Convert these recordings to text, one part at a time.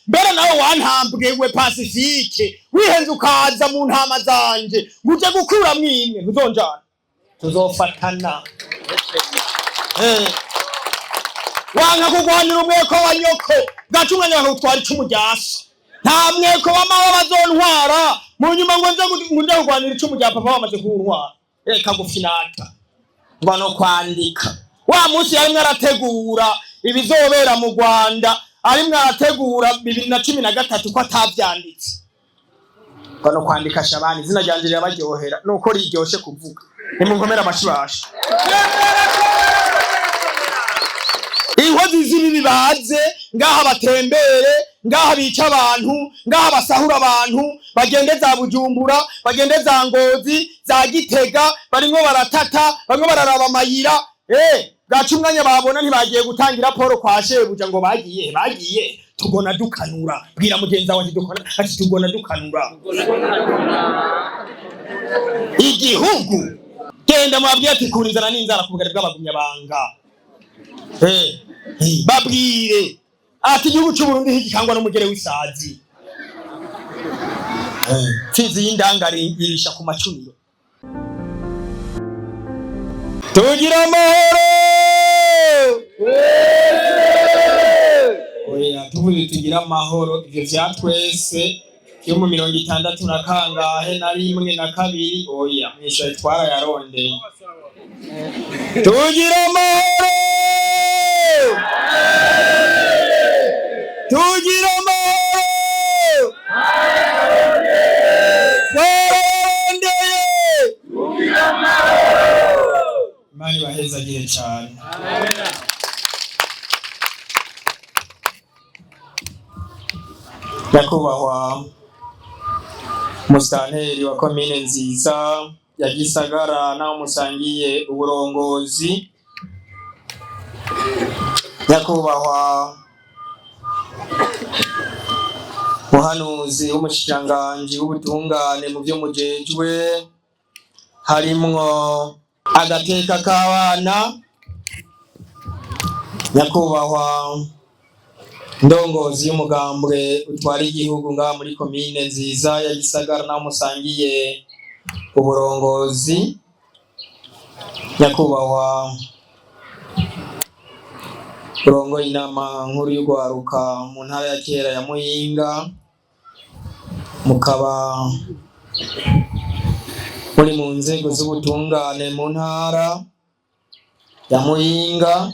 Mbere nawe wantambwewe Pasifike, wihenze ukaza mu ntama zanje ngo uje gukuramwo imwe, ntuzonjana, tuzofatana. Wanka kugwanira umweko wa nyoko, bwaca umwanya bakagutwara icumu rya so. Nta mweko wa mawe bazontwara mu nyuma ngo nze ngo nje kugwanira icumu rya papa bamaze kuntwara. Reka gufinata ngo no kwandika. Wa munsi yarimwo arategura ibizobera mu Rwanda, arimwo arategura 2013, ko atavyanditse ngo no kwandika. Shabani, izina ryanje rirabaryohera nuko riryoshe kuvuga. Nimunkomere amashibasha. Inkozi z'ibibi baze ngaha batembere ngaha, bica abantu ngaha, basahura abantu, bagende za Bujumbura, bagende za Ngozi, za Gitega, barimwo baratata, barimwo bararaba amayira. Bwaca umwanya babona ntibagiye gutanga raporo kwa shebuja ngo bagiye bagiye. Tugona dukanura. Bwira mugenzi wawe ati dukona, ati tugona dukanura igihugu. Genda mubabwire ati kura inzara n'inzara ku bugari bw'abagumyabanga. Babwire ati igihugu c'Uburundi ntigikangwa n'umugere w'isazi. Mfizi y'indangare yirisha ku macuniro. Tugira amahoro. Oya, tuvuze tugira amahoro, ivyo vya twese yo mu 60 na kangahe na rimwe na kabiri. Oya, mwishaye twarayarondeye. Tugira amahoro, tugira amahoro, twarayarondeye. Imana ibahezagire cane. Nyakubahwa musitanteri wa komine nziza ya Gisagara naho musangiye uburongozi, nyakubahwa muhanuzi w'umushikiranganji w'ubutungane mu vyo mujejwe harimwo agateka k'abana, nyakubahwa ndongozi y'umugambwe utwara igihugu ngaha muri komine nziza ya Gisagara naho musangiye uburongozi, nyakubahwa urongoye inama nkuru y'ugwaruka mu ntara ya kera ya Muyinga, mukaba muri mu nzego z'ubutungane mu ntara ya Muyinga,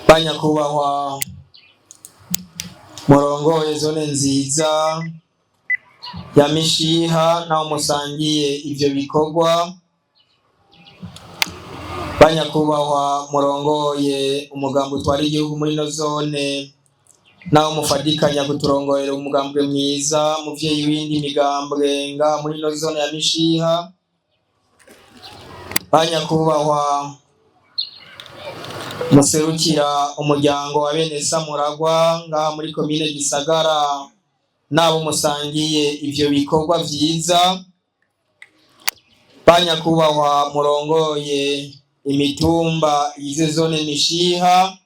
banyakubahwa murongoye zone nziza ya Mishiha naho musangiye ivyo bikorwa, banyakubahwa murongoye umugambi utwara igihugu muri ino zone naho mufadikanya kuturongorera umugambwe mwiza, muvyeyi w'indi migambwe ngaha muri ino zone ya Mishiha, banyakubahwa muserukira umuryango wa bene Samuragwa ngaha muri komine Gisagara nabo musangiye ivyo bikorwa vyiza, banyakubahwa murongoye imitumba igize zone Mishiha,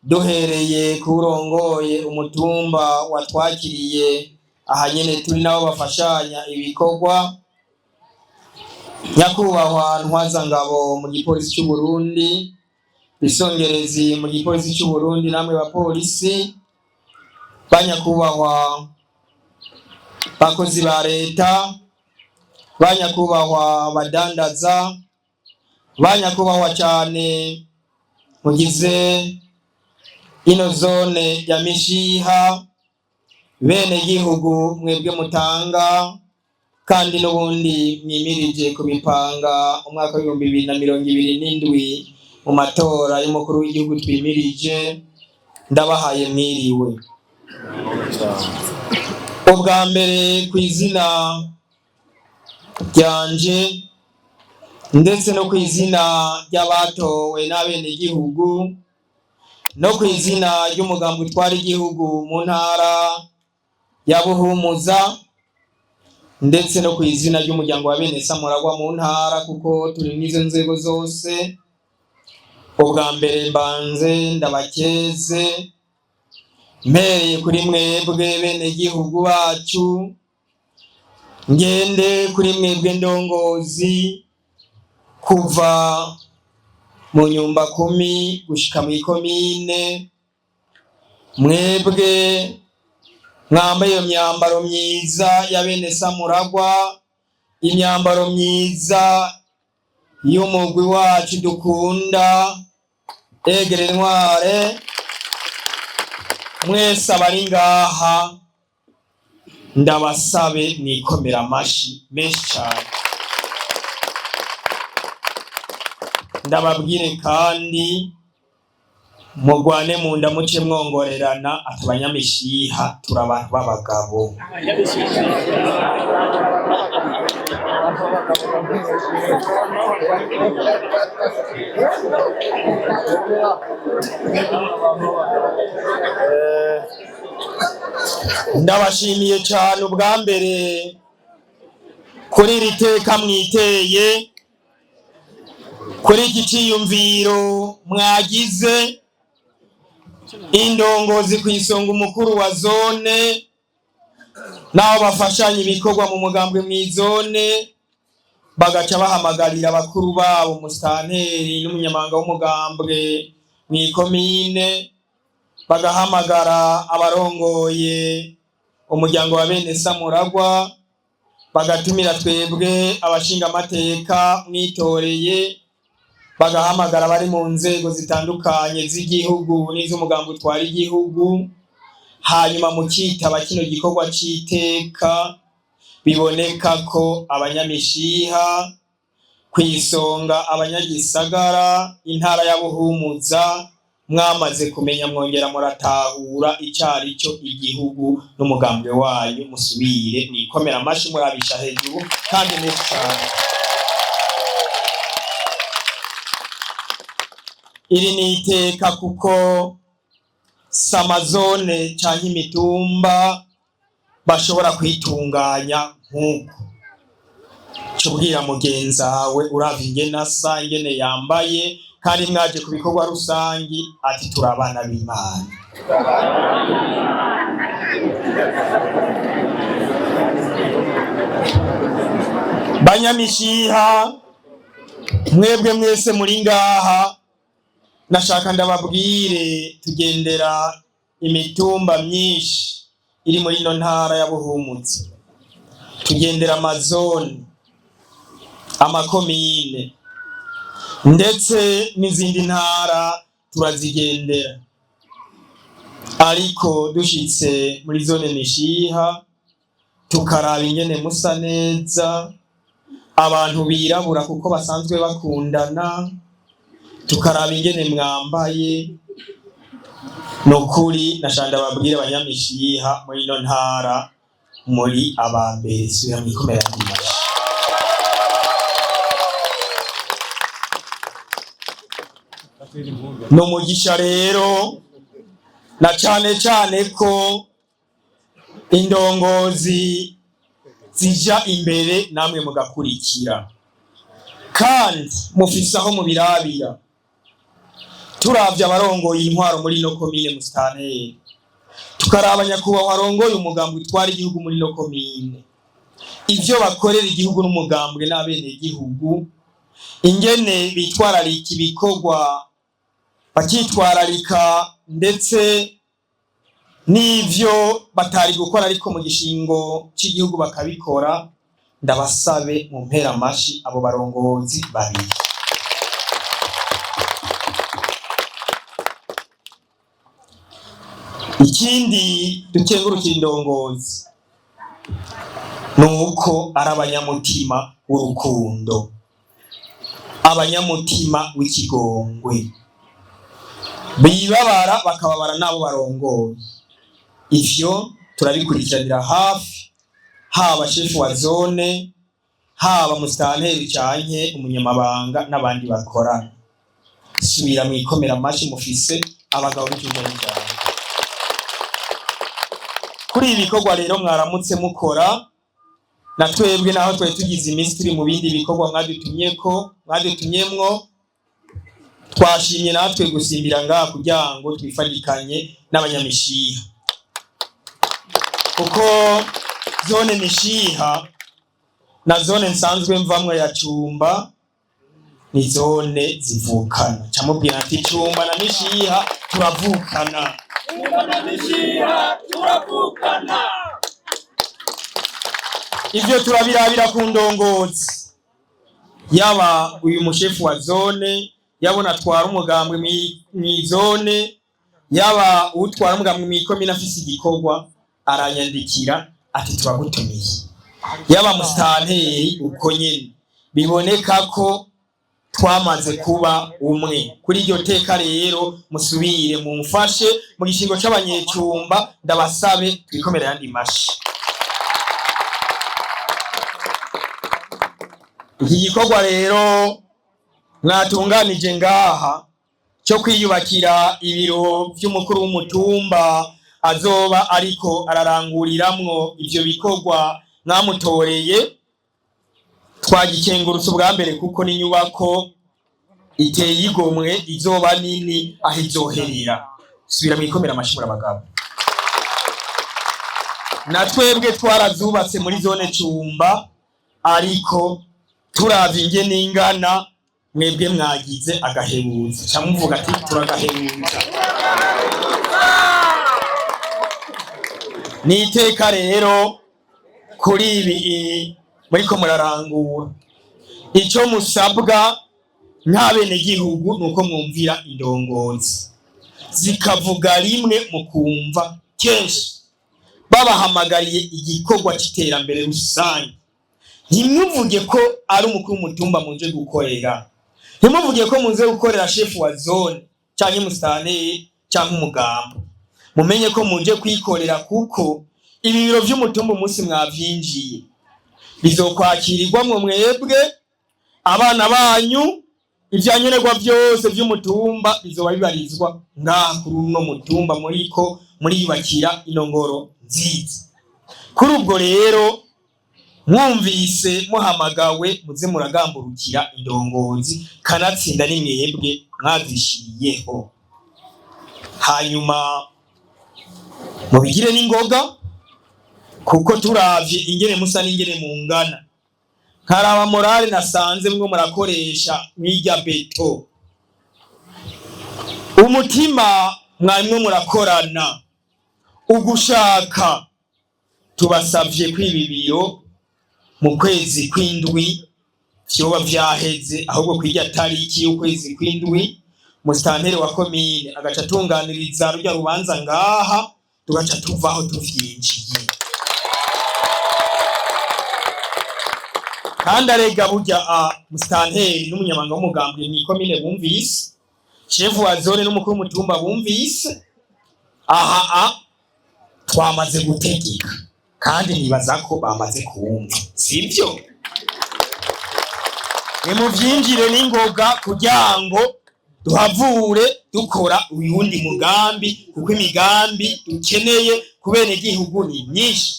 duhereye kurongoye umutumba watwakiriye aha nyene turi nabo bafashanya ibikorwa, nyakubahwa ntwazangabo mu gipolisi c'u Burundi, bisongerezi mu gipolisi c'u Burundi namwe bapolisi, banyakubahwa bakozi ba leta, banyakubahwa badandaza, banyakubahwa cyane mugize ino zone ya Mishiha, bene gihugu mwebwe mutanga kandi n'ubundi mwimirije kubipanga umwaka w'2027 mu matora y'umukuru w'igihugu twimirije, ndabahaye mwiriwe. Ubwa mbere ku izina ryanje ndetse no ku izina ry'abatowe n'abenegihugu no ku izina ry'umugambi utwara igihugu mu ntara ya Buhumuza ndetse no ku izina ry'umuryango wa bene Samuragwa mu ntara, kuko turi mw'izo nzego zose, Ubwa mbere mbanze ndabakeze, mpereye kuri mwebwe bene gihugu bacu, ngende kuri mwebwe ndongozi, kuva mu nyumba kumi gushika mw'ikomine, mwebwe mwambaye iyo myambaro myiza ya bene Samuragwa, imyambaro myiza y'umugwi wacu dukunda Egere Ntware, mwese abari ngaha ndabasabe mwikomera amashi menshi cyane. Ndababwire kandi mugwane mu nda muce mwongorerana ati abanyamishiha turi abantu b'abagabo. Ndabashimiye cyane ubwa mbere kuri iri teka mwiteye, kuri iki ciyumviro mwagize, indongozi ku isonga umukuru wa zone n'abo bafashanya ibikorwa mu mugambwe mw'izone, bagaca bahamagarira abakuru babo umusitanteri n'umunyamabanga w'umugambwe mw'ikomine, bagahamagara abarongoye umuryango wa bene Samuragwa, bagatumira twebwe abashingamateka mwitoreye, bagahamagara abari mu nzego zitandukanye z'igihugu n'iz'umugambi utwara igihugu, hanyuma mukitaba kino gikorwa c'iteka. Biboneka ko abanyamishiha kw'isonga abanyagisagara intara ya Buhumuza mwamaze kumenya, mwongera muratahura icari cyo igihugu n'umugambwe wanyu. Musubire mwikomera amashi murabisha hejuru kandi menshi cane. Iri ni iteka kuko samazone canke imitumba bashobora kwitunganya nk'uko cubwira mugenzawe uravye ingene asa, ingene yambaye, kandi mwaje ku bikorwa rusangi, ati turi abana b'Imana. Banyamishiha mwebwe mwese muri ngaha, nashaka ndababwire tugendera imitumba myinshi iri muri ino ntara ya Buhumuza, tugendera amazone, amakomine, ndetse n'izindi ntara turazigendera, ariko dushitse muri zone Mishiha tukaraba ingene musa neza, abantu birabura kuko basanzwe bakundana, tukaraba ingene mwambaye, nukuri nashaka ndababwire abanyamishiha muri ino ntara muri abambere. Subira mwikomera amashi. Ni umugisha rero, na cane cane ko indongozi zija imbere namwe mugakurikira, kandi mufise aho mubirabira. Turavye abarongoye intwaro muri ino komine musitanteri, tukaraba nyakubahwa arongoye umugambwe utwara igihugu muri ino komine, ivyo bakorera igihugu n'umugambwe n'abenegihugu, ingene bitwararika ibikorwa, bakitwararika ndetse n'ivyo batari gukora ariko mu gishingo c'igihugu bakabikora. Ndabasabe mu mpera amashi abo barongozi babiri. Ikindi dukengurukira indongozi ni uko ari abanyamutima w'urukundo, abanyamutima w'ikigongwe, bibabara bakababara n'abo barongoye. Ivyo turabikurikiranira hafi, haba shefu wa zone, haba musitanteri canke umunyamabanga n'abandi bakorana. Subira mwikomera amashi, mufise abagabo b'igihugu n'ijambo. Kuri ibi bikorwa rero mwaramutse mukora, na twebwe naho twari tugize iminsi turi mu bindi bikorwa mwadutumyeko, mwadutumyemwo, Twashimye natwe gusimbira ngaha kugira ngo twifatikanye n'abanyamishiha, kuko zone Mishiha na zone nsanzwe mvamwe ya Cumba ni zone zivukana. Camubwira ati Cumba na Mishiha turavukana. Cumba na Mishiha turavukana. Ivyo turabirabira ku ndongozi, yaba uyu mushefu wa zone, yabona atwara umugambwe mw'izone, yaba utwara umugambwe mw'ikomine afise igikorwa aranyandikira ati turagutumiye, yaba musitanteri uko nyene. Biboneka ko twamaze kuba umwe. Kuri iryo teka rero musubire mumfashe mu gishingo c'abanyecumba, ndabasabe twikomere yandi mashi. Iki gikorwa rero mwatunganije ngaha cyo kwiyubakira ibiro vy'umukuru w'umutumba azoba ariko araranguriramwo ivyo bikorwa mwamutoreye, twagikengurutse ubwa mbere kuko n'inyubako iteye igomwe, izoba nini aho izoherera. Subira mwikomera amashyi abagabo. Na twebwe twarazubatse muri zone Cumba, ariko turavye ingene ingana mwebwe mwagize agahebuzo, ca muvuga ati turagahebuza. Ni iteka rero kuri ibi muriko murarangura. Ico musabwa nk'abenegihugu nuko mwumvira indongozi zikavuga rimwe mukumva kenshi babahamagariye igikorwa c'iterambere rusange. Ntimuvuge ko ari umukuru w'umutumba muje gukorera, ntimuvuge ko muze gukorera shefu wa zone canke musitanteri canke umugambo. Mumenye ko muje kwikorera, kuko ibi biro vy'umutumba umunsi mwavyinjiye bizokwakirirwamwo mwebwe, abana banyu, ivyankenerwa vyose vy'umutumba bizoba bibarizwa ngaha kuri uno mutumba muriko muriyubakira ino ngoro nziza. Kuri ubwo rero mwumvise muhamagawe, muze muragamburukira indongozi, kanatsinda ni mwebwe mwazishiriyeho. Hanyuma mubigire n'ingoga, kuko turavye ingene musa n'ingene mungana, nkaraba morale nasanze mwo murakoresha mwirya beto, umutima mwarimwo murakorana ugushaka. Tubasavye kwiba ibiro mu kwezi kw'indwi vyoba vyaheze, ahubwo kwirya tariki y'ukwezi kw'indwi musitanteri wa komine agaca atunganiriza rurya rubanza ngaha, tugaca tuvaho tuvyinjiye. Kandi arega burya musitanteri n'umunyamabanga w'umugambwe mw'ikomine bumvise, shefu wa zone n'umukuru w'umutumba bumvise, aha twamaze gutegeka kandi nibaza ko bamaze kumva, sivyo? Nimuvyinjire n'ingoga kugira ngo duhavure dukora uyundi mugambi, kuko imigambi dukeneye ku benegihugu ni myinshi.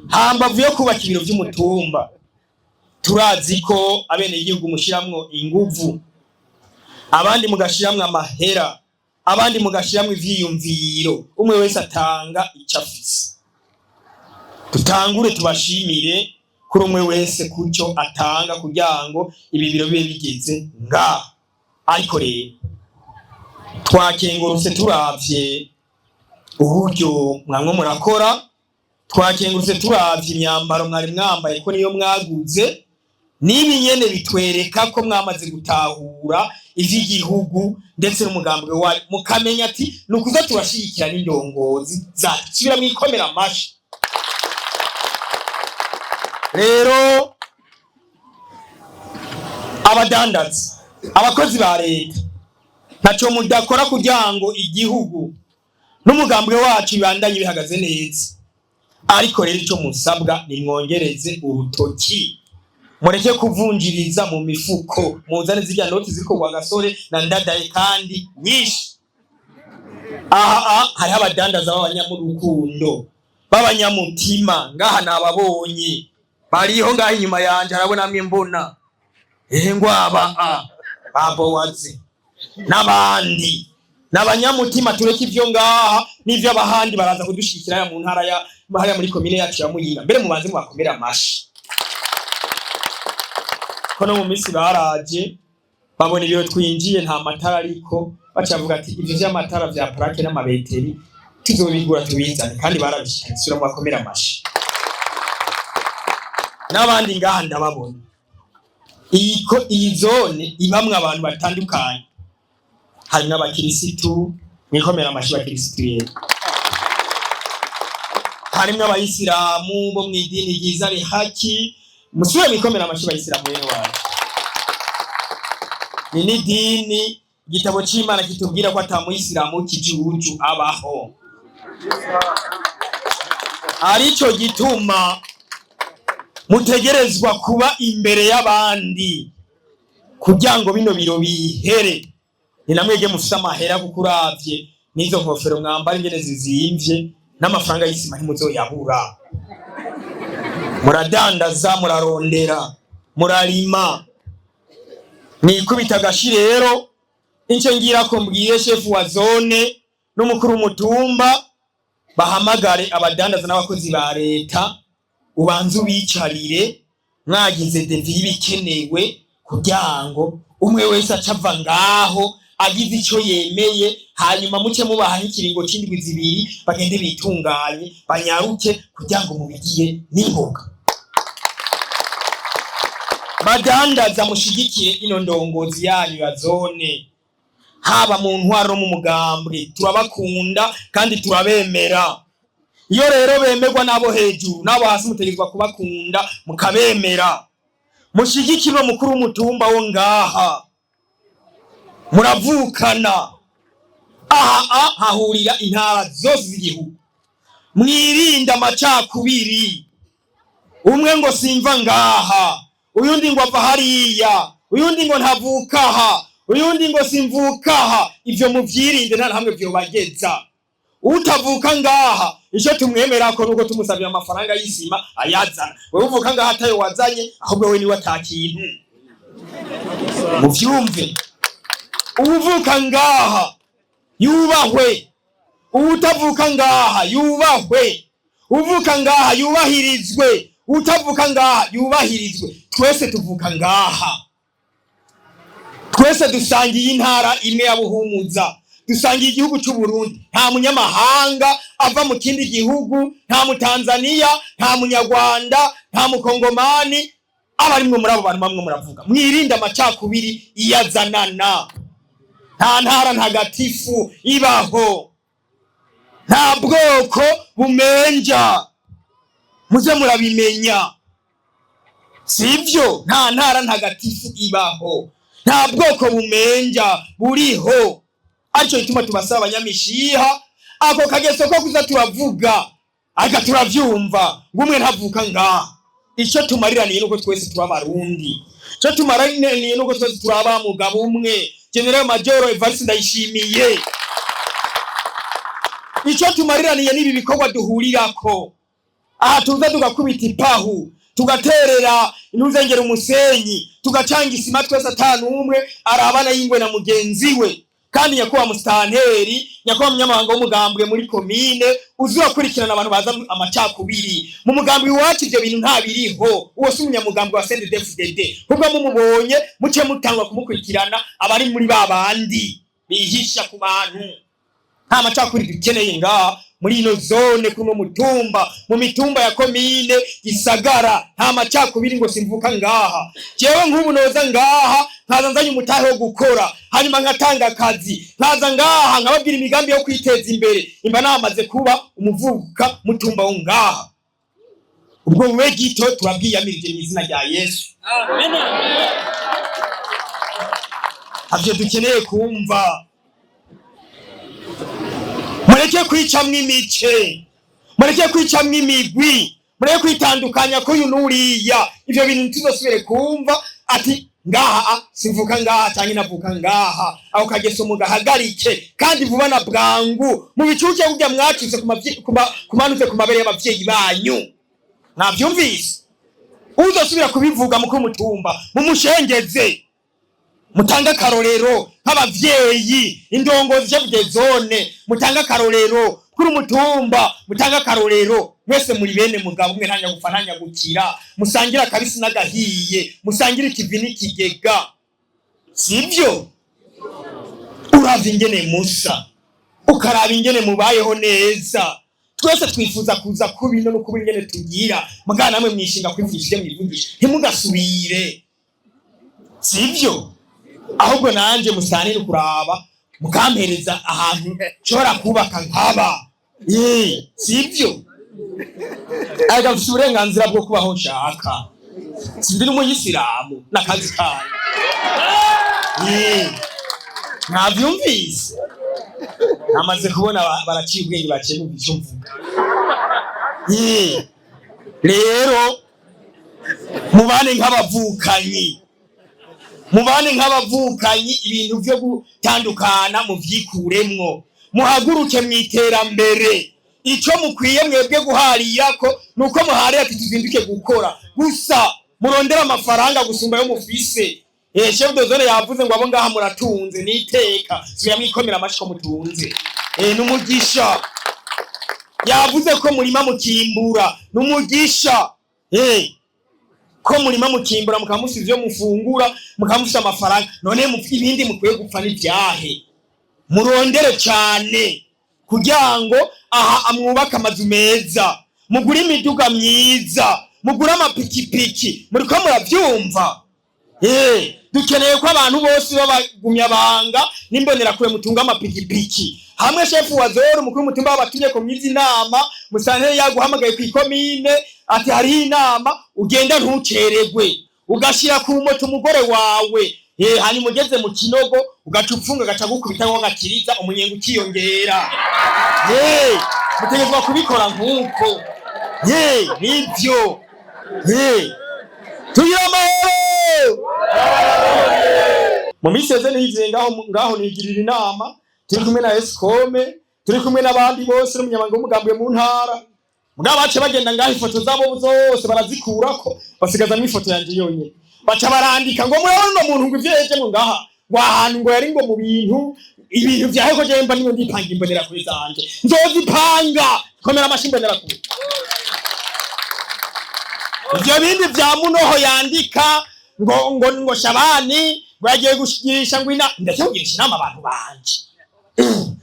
Hambavu yo kubaka ibiro vy'umutumba, turazi ko abenegihugu mushiramwo inguvu, abandi mugashiramwo amahera, abandi mugashiramwo ivyiyumviro, umwe wese atanga ico afise. Tutangure tubashimire kuri umwe wese kuco atanga kugira ngo ibi biro bibe bigeze ngaha. Ariko rero twakengurutse turavye uburyo mwamwe murakora, twakengurutse turavye imyambaro mwari mwambaye ko niyo mwaguze, n'ibi nyene bitwereka ko mwamaze gutahura ivy'igihugu ndetse n'umugambwe wayo, mukamenya ati nukuza turashigikira n'indongozi zacu. Subira mwikomera amashi. Rero abadandaza, abakozi ba leta, ntaco mudakora kugira ngo igihugu n'umugambwe wacu bibandanye bihagaze neza. Ariko rero ico musabwa ni mwongereze urutoki, mureke kuvunjiriza mu mifuko, muzane zirya noti ziriko kwa gasore na ndadaye kandi nyinshi. Aha hariho abadandaza b'abanyamurukundo b'abanyamutima, ngaha nababonye bariho ngaha inyuma yanje, harabona mwe mbona ehe ngwaba a babowaze N'abandi n'abanyamutima, tureke ivyo ngaha n'ivyo abahandi baraza kudushikira ya mu ntara ya hariya muri komine yacu ya Muyinga. Mbere mubanze mubakomere amashi, ko no mu minsi baraje babona ibiro twinjiye nta matara, ariko baca bavuga ati ivyo vy'amatara vya plaque n'amabeteri tuzobigura tubizane, kandi barabishikanye. Sura mubakomere amashi. N'abandi ngaha ndababona. Iyi ko iyi zone ibamwe abantu batandukanye, harimwo abakirisitu, mwikomera amashi bakirisitu yera, harimwo abayisilamu bo mw'idini ryiza rihaki, musubire mwikomera amashi bayisilamu bene wacu. Ni n'idini igitabo c'Imana kitubwira ko ata muyisilamu w'ikijuju abaho, arico gituma mutegerezwa kuba imbere y'abandi kugira ngo bino biro bihere. Ni namwege mufise amahera, kuko uravye n'izo nkofero mwambara ingene zizimvye, n'amafaranga y'isima ntimuzoyabura. Muradandaza, murarondera, murarima, mwikubita agashi. Rero ince ngira ko mbwiye chef wa zone n'umukuru w'umutumba bahamagare abadandaza n'abakozi ba leta, ubanze ubicarire mwagize devis y'ibikenewe, kugira ngo umwe wese acava ngaho agize ico yemeye, hanyuma muce mubaha nk'ikiringo c'indwi 2 bagende bitunganye, banyaruke kugira ngo mubigire n'ingoga. Badandaza, mushigikire ino ndongozi yanyu ya zone, haba mu ntwaro no mu mugambwe. Turabakunda kandi turabemera. Iyo rero bemerwa n'abo hejuru n'abo hasi, mutegerezwa kubakunda mukabemera. Mushigikire mukuru w'umutumba wo ngaha, muravukana. Aha hahurira intara zose z'igihugu. Mwirinde amacakubiri, umwe ngo simva ngaha, uyundi ngo ava hariya, uyundi ngo ntavuka aha, uyundi ngo simvuka aha. Ivyo muvyirinde, nta na hamwe vyobageza. Utavuka ngaha, ico tumwemera ko nuko tumusabira amafaranga y'isima ayazana. Wewe uvuka ngaha atayo wazanye, ahubwo we niwe atakintu. Muvyumve, uwuvuka ngaha yubahwe, uwutavuka ngaha yubahwe, uvuka ngaha yubahirizwe, utavuka ngaha yubahirizwe. Twese tuvuka ngaha, twese dusangiye intara imwe ya Buhumuza, dusangiye igihugu c'u Burundi. Nta munyamahanga ava mu kindi gihugu, nta mutanzaniya, nta munyarwanda, nta mukongomani aba arimwe muri abo bantu bamwe muravuga. Mwirinde amacakubiri iyazanana. Nta ntara ntagatifu ibaho, nta bwoko bumenja, muze murabimenya, sivyo? Nta ntara ntagatifu ibaho, nta bwoko bumenja buriho. Aricyo gituma tubasaba abanyamishiha, ako kageso ko kuza turavuga aga turavyumva ngo umwe ntavuka ngaha. Ico tumariraniye nuko twese turi Abarundi. Ico tumaraniye nuko twese turi abamugabo umwe, Général Major Evariste Ndayishimiye. Ico tumariraniye n'ibi bikorwa duhurirako aha, tuza tugakubita ipahu, tugaterera intuzengera umusenyi, tugacanga isima twese, atanu umwe arabana y'ingwe na mugenzi we. Kandi nyakubahwa musitanteri, nyakubahwa munyamabanga w'umugambwe muri komine, uzi urakurikirana abantu baza amacakubiri mu mugambwe iwacu. Ivyo bintu ntabiriho. Uwo si umunyamugambwe wa CNDD-FDD. Kubwo mumubonye, muce mutangwa kumukurikirana, abari muri ba bandi bihisha ku bantu. Nta macakubiri dukeneye ngaha muri ino zone, kuri uno mutumba, mu mitumba ya komine Gisagara. Nta macakubiri ngo simvuka ngaha. Jewe nk'ubu noza ngaha nkaza nzanye umutahe wo gukora, hanyuma nkatanga akazi, nkaza ngaha nkababwira imigambi yo kwiteza imbere, imba namaze kuba umuvuka mutumba wo ngaha. Ubwo bube gito turabwiyamirije mu izina rya Yesu. Amen. Ntavyo dukeneye kumva. Mureke kwicamwo imice, mureke kwicamwo imigwi, mureke kwitandukanya ko uyu n'uriya. Ivyo bintu ntituzosubire kumva ati ngaha simvuka ngaha canke navuka ngaha. Ako kageso mugahagarike kandi vuba na bwangu, mubicuke kurya mwacutse kumanutse ku mabere y'abavyeyi banyu. Mwavyumvise? Uzosubira kubivuga mukuru mutumba mumushengeze. Mutange akarorero nk'abavyeyi, indongozi, chef de zone, mutange akarorero kuri umutumba, mutange akarorero. Mwese muri bene mugabo umwe, ntanya gupfa ntanya gukira, musangira akabisi n'agahiye, musangira ikivi n'ikigega, sivyo? Uravye ingene musa, ukaraba ingene mubayeho neza, twese twifuza kuza kubino no kuba ingene tugira. Mugana namwe mwishinga kwivugisha ivyo mwivugisha, ntimugasubire, sivyo? Ahubwo nanje musanire kuraba mukampereza ahantu nshobora kubaka nkaba. Sivyo? Ariko mfise uburenganzira bwo kubaho nshaka, sindi n'umuyisilamu n'akazi kanyu. Mwavyumvise, namaze kubona baraciye ubwenge, baciye bumva ico mvuga. Rero mubane nk'abavukanyi, mubane nk'abavukanyi, ibintu vyo gutandukana muvyikuremwo, muhaguruke mw'iterambere. Ico mukwiye mwebwe guharirako nuko muharira ati tuzinduke gukora gusa, murondera amafaranga gusumba yo mufise. Chef de zone yavuze ngo abo ngaha muratunze niteka, subira mwikomera amashi ko mutunze. Numugisha. Yavuze ko murima mukimbura, numugisha. Ko murima mukimbura, mukamusiza ivyo mufungura, mukamufisa amafaranga, none ibindi mukwiye gupfa n'ivyahe? Murondere cane kugira ngo aha amwubake amazu meza, mugure imiduga myiza, mugure amapikipiki. Muriko muravyumva? Dukeneye ko abantu bose babagumya banga n'imbonerakure mutunga amapikipiki. Hamwe shefu wa zone, umukuru w'umutumba wabatumye ko mwiza inama, musanteri yaguhamagaye kw'ikomine ati hariho inama, ugenda ntuceregwe, ugashira ku moto umugore wawe. Hanyuma ugeze mu kinogo ugaca upfunga, agaca gukubita ngo agakiriza umunyenga ukiyongera. Mutegerezwa kubikora nk'uko. Nivyo. Tugire amahoro. Mu minsi yeze niyiziye ngaho, ngaho nigirira inama turi kumwe na Escome, turi kumwe n'abandi bose, n'umunyamabanga w'umugambwe mu ntara. Mugabo bace bagenda ngaho, ifoto zabo zose barazikurako, basigazamwo ifoto yanje yonyene. Baca barandika ngo murabona uno muntu, ngo ivyo yejemwo ngaha, ngo ahantu ngo yari ngo mu bintu ibintu vyahe, ko jewe mba niyo ndipanga imbonerakure zanje, nzozipanga. Komera amashi imbonerakure. Ivyo bindi vya munoho yandika ngo Shabani ngo yagiye gushigisha ngo ina, ndetse kugirisha inama abantu banje.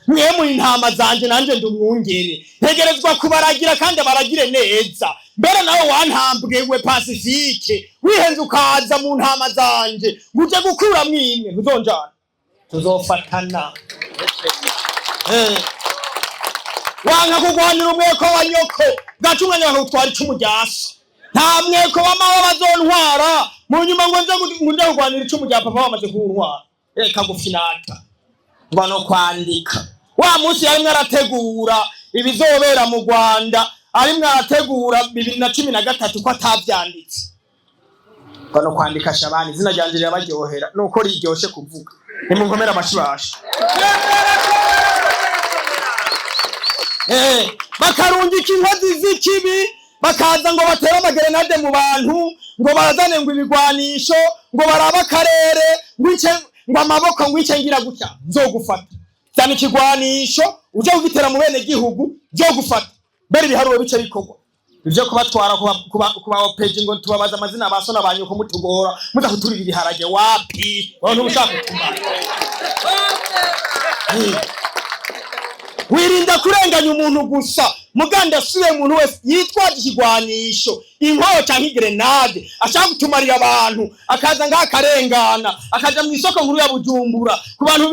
Mwe muri intama zanje, nanje ndi umwungere, ntegerezwa kubaragira kandi abaragire neza. Mbere nawe wantambwewe Pacifique, wihenze ukaza mu ntama zanje ngo uje gukuramwo imwe, ntuzonjana, tuzofatana. Wanka kugwanira umweko wa nyoko, bwaca umwanya bakagutwara icumu rya so. Nta mweko wa mawe bazontwara mu nyuma ngo nze ngo nje kugwanira icumu rya papa bamaze kuntwara. Reka gufinata ngo no kwandika. Wa munsi yarimwo arategura ibizobera mu Rwanda, arimwo arategura 2013, ko atavyanditse ngo no kwandika Shabani. Izina ryanje rirabaryohera nuko riryoshe kuvuga. Nimunkomere amashibasha. Bakarungika inkozi z'ikibi, bakaza ngo batere amagerenade mu bantu, ngo barazane ngo ibigwanisho, ngo barabe akarere, ngo ice ngo amaboko, ngo ice ngira gutya. Nzogufata cyane ikigwanisho uje kugitera mu bene gihugu, nzogufata. Mbere ibiharuro bice bikorwa ivyo kubatwara kuba opeji, ngo tubabaza amazina ba so na ba nyoko, mutugora muza kuturira ibiharage. Wapi, wowe ntubushaka kutumara. Wirinda kurenganya umuntu gusa. Muganda asuye umuntu wese yitwaje ikigwanisho, inkoho canke igrenade, ashaka gutumarira abantu, akaza ngaho akarengana, akaja mu isoko nkuru ya Bujumbura, ku bantu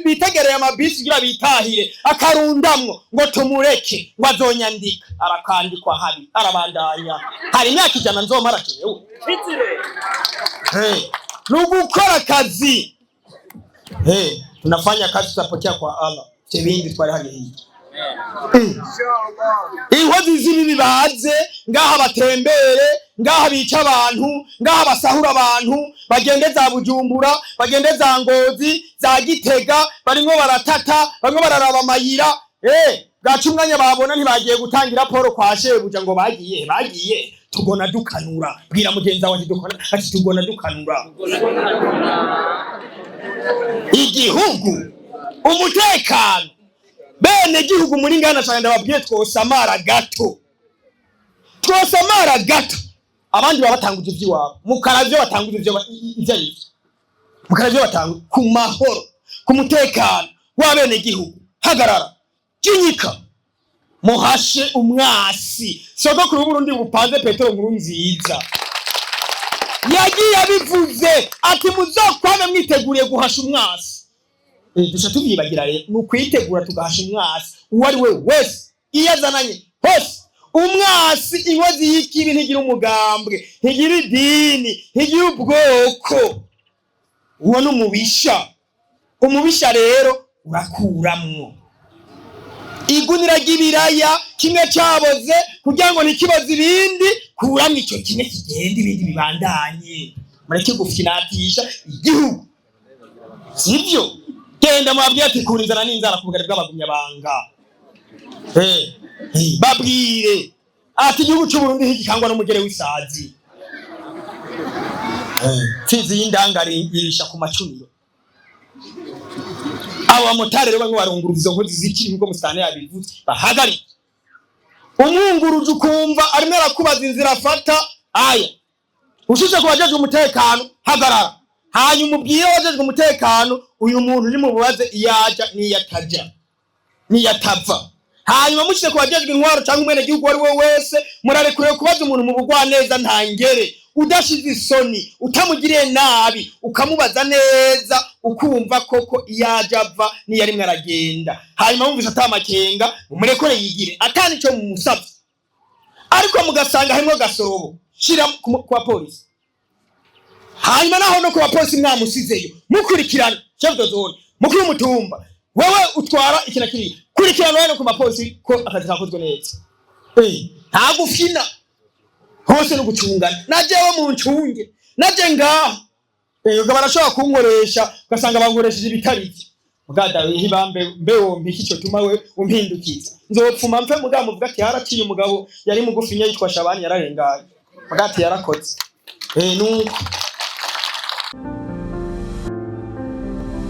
bitegereye amabisi kugira bitahire, akarundamwo, ngo tumureke ngo azonyandika, arakandikwa habi, arabandanya. Hari imyaka 100 nzomara jewe. Hey, ni ugukora akazi. Hey, tunafanya kazi, tutapokea kwa Allah. Ibindi twari hariya. Inkozi z'ibibi baze ngaha batembere ngaha, bica abantu ngaha, basahura abantu, bagende za Bujumbura, bagende za Ngozi, za Gitega, barimwo baratata, barimwo bararaba amayira. Bwaca umwanya babona ntibagiye gutangira raporo kwa shebuja, ngo bagiye bagiye. Tugona dukanura. Bwira mugenzi wawe ati dukona, ati tugona dukanura. Igihugu, umutekano, bene gihugu muri ngana cyane, ndababwiye twosamara gato, twosamara gato. Abandi baba batanguje ivy'iwabo, mukaravyo batanguje ivyo ivyo ari vyo, mukaravyo batanguje ku mahoro, ku mutekano w'abene gihugu. Hagarara, jinyika, muhashe umwasi. Sogokuru w'Uburundi bupanze, Petero Nkuru Nziza, yagiye abivuze ati muzokwame mwiteguriye guhasha umwasi. Duca tuvyibagira. Rero ni ukwitegura tugahasha umwasi uwo ari we wese, iyo azananye hose. Umwasi, inkozi y'ikibi, ntigira umugambwe, ntigira idini, ntigira ubwoko. Uwo ni umubisha. Umubisha rero urakuramwo igunira ry'ibiraya kimwe caboze kugira ngo ntikiboze ibindi. Kuramwo ico kimwe kigenda, ibindi bibandanye. Mureke gufinatisha igihugu, sivyo? Genda mubabwire ati kura inzara n'inzara ku bugari bw'abagumyabanga. Babwire ati igihugu c'Uburundi ntigikangwa n'umugere w'isazi. Mfizi y'indangare yirisha ku macuniro. Abo bamotari rero bamwe barunguruza izo nkozi zikiri, nkuko musitani yabivuze, bahagarike. Umwunguruje ukumva arimo arakubaza inzira afata, aya ushitse ku bajejwe umutekano, hagarara, hanyuma ubwire abajejwe umutekano: uyu muntu nimububaze iyo aja n'iyo ataja n'iyo atava. Hanyuma mushyize ku bajejwe intwaro cyangwa umwenegihugu uwo ari we wese, murarekuriwe kubaza umuntu mu bugwaneza ntangere, udashize isoni, utamugiriye nabi, ukamubaza neza, ukumva koko iyo aja ava n'iyo arimwe aragenda. Hanyuma wumvise atamakenga, umurekore yigire atani ico mumusavye. Ariko mugasanga harimwo gasorobo, shira ku bapolisi. Hanyuma naho no ku bapolisi mwamusizeyo, mukurikirana chef de zone, mukuru w'umutumba, wewe utwara iki na kiriya, kurikirana wewe no ku bapolisi ko akazi kakozwe neza. Nta gufina, hose no gucungana. Na jewe muncunge, naje ngaha ukaba barashobora kunkoresha, ugasanga bankoresheje ibitari byo. Mugada ihibambe mbe wompa iki cyo tuma we umpindukiza? Nzopfuma mfe, mugabo muvuga ati haraciye umugabo yari mugufi yitwa Shabani, yararenganye. Muga ati yarakoze. Nuko